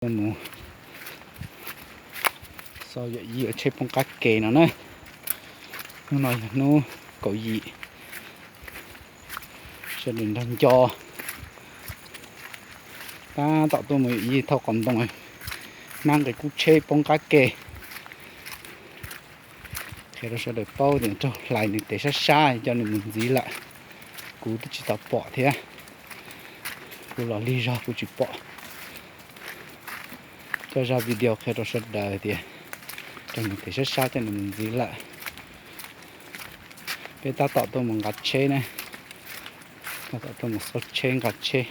Tuaj mus xauj yawm yij tsheb poob qab ke no na. Hnub no yog hnub kaum yim, sawv daws nrog nco. Tab tom tuaj mus yawm yij thauj qos ntoo, hmab nqis kub tsheb poob qab ke. Qhia rau sawv daws paub tias raug hlais nws tes sab sab coj nws mus ntxiv lawm. Kuv twb tsis tau pom thiab, kuv los lig zog kuv tsis pom. Coj zaj video qhia rau sawv daws tias raug nws tes sab sab coj nws mus ntxiv lawm. Peb tab tom tuaj mus nqa tsheb na, tab tom tuaj mus xauj tsheb nqa tsheb,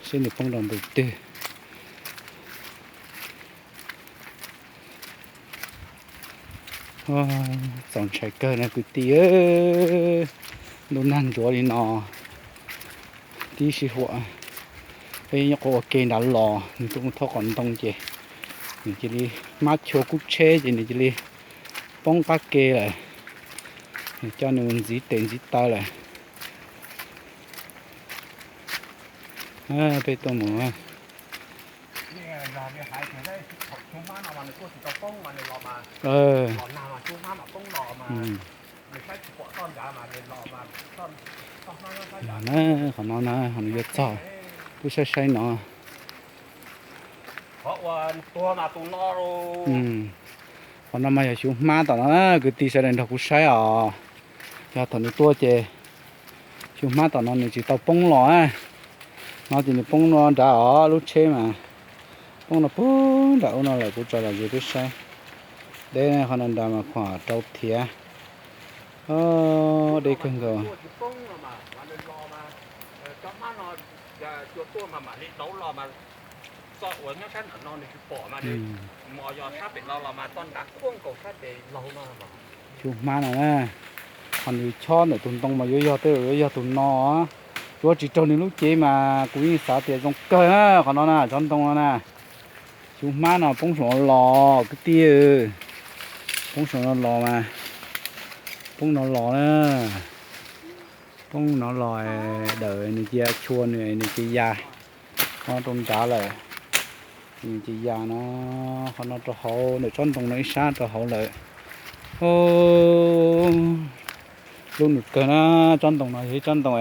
seb nws poob rau ntu twg. Txaus ntshai kawg na kwv tij, ntuj nag ntsuav li no. Tib sij huam peb nyob qhov ua ke nrad los nws tuaj mus thauj qos ntoo ces nws cia li hmab chua kub tsheb ces nws cia li poob qab ke lawm, coj nws mus ntxiv tes ntxiv taw lawm. Peb tuaj mus na, qhov no na, qhov nws yuav txog, kuj saib saib no. Qhov no mas yog xyuv hmab tom no na, kwv tij sawv daws nrog kuv saib os. Yog thaum nws tuaj ces xyuv hmab tom no nws tsis tau poob los. No ces nws poob no nrad os, lub tsheb mas poob no puag nram ub no lawm, kuv tso los ze peb saib. Deb qhov no nrad mas khuam rau thiav. Deb kawg nkaus. Xyuv hmab no na, qhov nws chob ntawm tus ntoo mas yuav yog tej yuav yog tus no. Tsuav tsis raug nws lub cev mas kuv yeej xav tias zoo kawg na, qhov no na, tsob ntoo no na. Xyuv hmab no poob saum no los kwv tij, poob saum no los mas, poob no los na, poob no los, dawm nws cia chua nws, nws cia ya, qhov rau nrad lawm, nws cia ya no, qhov no rau hauv ntawm tsob ntoo no ib sab rau hauv lawm. Hlub nws kawg na, tsob ntoo no yog ib tsob ntoo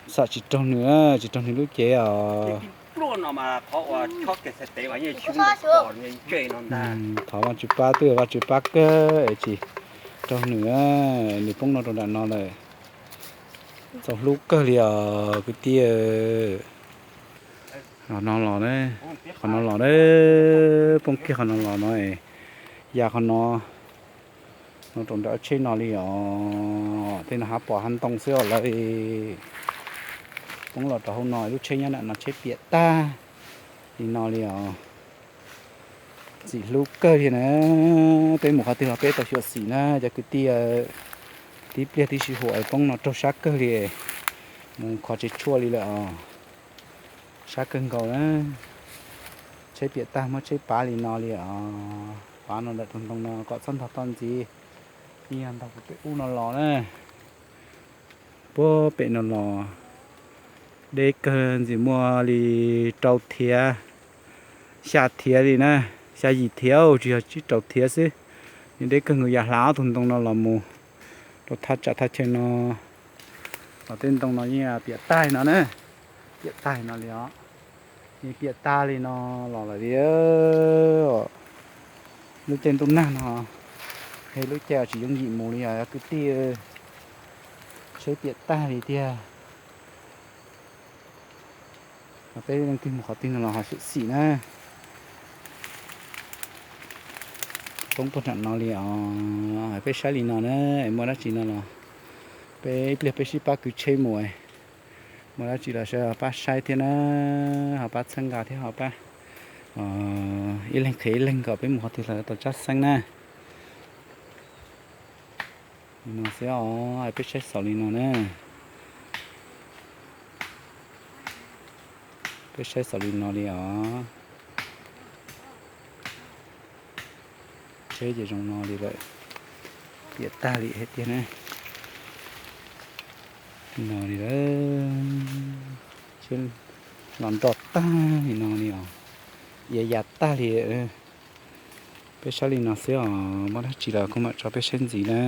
xam tsis raug nws, tsis raug nws lub cev os. Thov Vaj Tswv pab twb yog Vaj Tswv pab kawg es tsis raug nws, nws poob no rau nram no lawm. Txaus hlub kawg li os kwv tij. Qhov no los, qhov no los, poob kiag qhov no los no, ya qhov no, no rau nram tsheb no li os. Tej no hav pos hav ntoo xwb os lawm. Poob los rau hauv no, lub tsheb nyob nram no tsheb piam tag li no li os. Txim hlub kawg li na. Peb mus qhov twg los peb tau xyuam xim na cov kwv tij. Tib pliag tib sij huam poob no raug sab kawg li, mus qhov tsev tshuaj li lawm os. Sab kawg nkaus na. Tsheb piam tag muab tsheb pav li no li os. Pav no ntawm tus ntoo no kom txhob ntog toj ntxiv. Ib yam ntog puag pem ub no los na. Puag pem no los deb kawg, ntxim muaj li rau thiav, xya thiav li na, xya yim thiav tsis yog tsib rau thiav xwb. Yeej deb kawg nkaus, ya hla ob tug ntoo no los mus rau thaj tsam thaj chaw no. Los tej ntoo no yeej piam tag li no na, piam tag li no li os. Yeej piam tag li no los lawm li. Lub caij ntuj nag no, lub caij tsis yooj yim mus li os kwv tij. Tsheb piam tag li tiag. Peb leej twg mus qhov twg no los ho xyuam xim na. Poob puag nram no li os. Peb saib li no na, es muaj dab tsi no los peb ib pliag peb sib pab kwv tsheb mus. Muaj dab tsi los sawv ho pab saib thiab na, ho pab txhawb nqa thiab ho pab ib leeg qhia ib leeg kom peb mus qhov twg los tau tsab xeeb na. Li no xwb os, peb saib xaus li no na. Peb saib xaus li no li os. Tsheb ces zoo no li lawm, piam tag li thiab tiag na. Li no li lawm, tsheb los nroj tag li no li os. Yav yav tag li. Peb saib li no xwb os, muaj dab tsi los kuv mam tso peb saib ntxiv na.